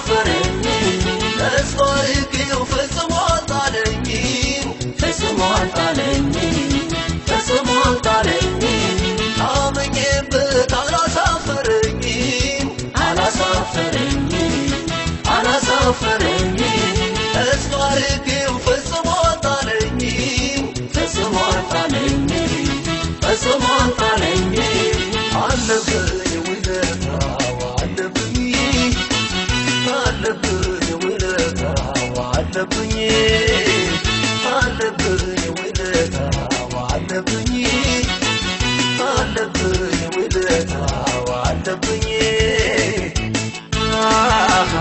አላሳፈረኝም። ተስፋ አድርጌው ፈጽሞ አልጣለኝም፣ ፈጽሞ አልጣለኝም፣ ፈጽሞ አልጣለኝም። ታምኜበት አላሳፈረኝም፣ አላሳፈረኝም፣ አላሳፈረኝም። ተስፋ አድርጌው ፈጽሞ አልጣለኝም፣ ፈጽሞ አልጣለኝም፣ ፈጽሞ አልጣለኝም። አለብኝ ውለታው አለብኝ፣ አለብኝ ውለታው አለብኝ፣ አለብኝ ውለታው አለብኝ፣ አለብኝ ውለታው አለብኝ። አሃ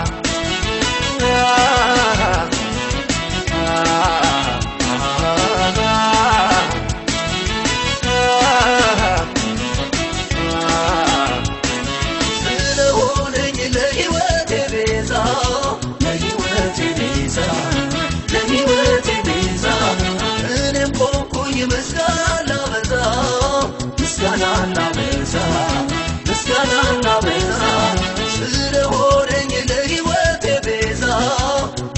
ስለሆነኝ ለሕይወቴ ቤዛ፣ ለሕይወቴ ቤዛ፣ ለሕይወቴ ቤዛ፣ እኔም ቆምኩኝ ምስጋና ላበዛ፣ ምስጋና ላበዛ፣ ምስጋና ላበዛ። ስለሆነኝ ለሕይወቴ ቤዛ፣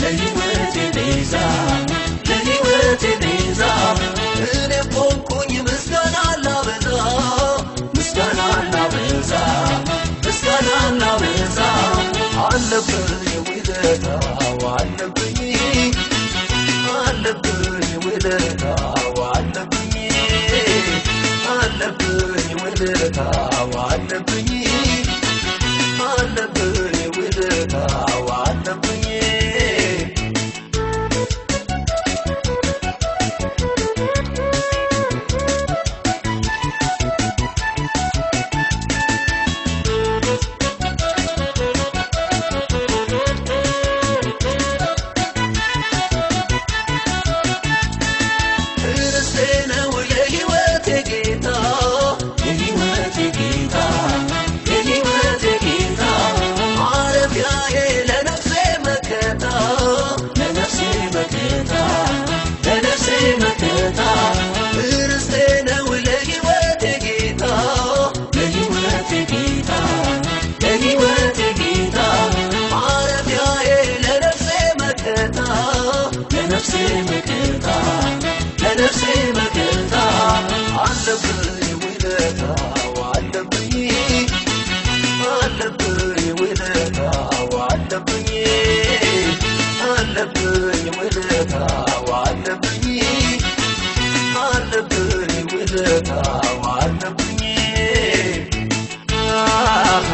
ለሕይወቴ ቤዛ፣ ለሕይወቴ ቤዛ፣ እኔም ቆምኩኝ ምስጋና ላበዛ፣ ምስጋና ላበዛ፣ ምስጋና ላበዛ። አለብኝ ውለታው አለብኝ፣ አለብኝ ውለታው አለብኝ፣ አለብኝ ውለታው አለብኝ፣ አለብኝ ውለታው አለብኝ። ክርስቴ ነው የሕይወቴ ጌታ፣ የሕይወቴ ጌታ፣ የሕይወቴ ጌታ፣ ማረፊያዬ ለነፍሴ መከታ፣ ለነፍሴ መከታ፣ ለነፍሴ መከታ። ክርስቴ ነው ለሕይወቴ ጌታ፣ ለሕይወቴ ጌታ፣ ለሕይወቴ ጌታ፣ ማረፊያዬ ለነፍሴ መከታ፣ ለነፍሴ መከታ፣ ለነፍሴ መከታ። አለብኝ ውለታው አለብኝ፣ አለብኝ ውለታው አለብኝ፣ አለብኝ ውለታው አለብኝ፣ አለብኝ ውለታው አለብኝ። አሃ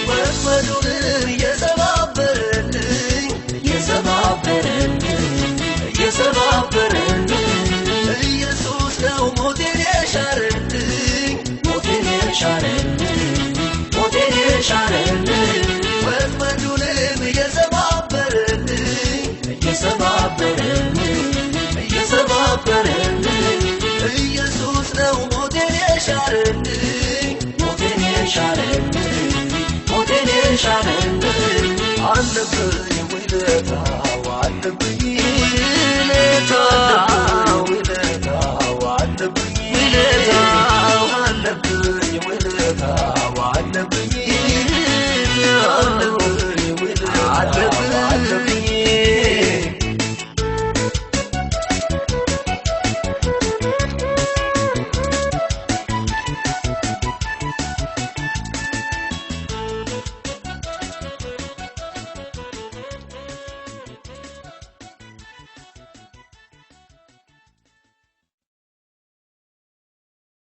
ወጥመዱን እየሰባበረልኝ፣ እየሰባበረልኝ፣ እየሰባበረልኝ ኢየሱስ ነው ሞቴን የሻረልኝ፣ ሞቴን የሻረልኝ፣ ሞቴን የሻረልኝ። ወጥመዱንም እየሰባበረልኝ፣ እየሰባበረልኝ፣ እየሰባበረልኝ ኢየሱስ ነው ሞቴን የሻረልኝ፣ ሞቴን የሻረልኝ፣ ሞቴን የሻረልኝ። አለብኝ ውለታው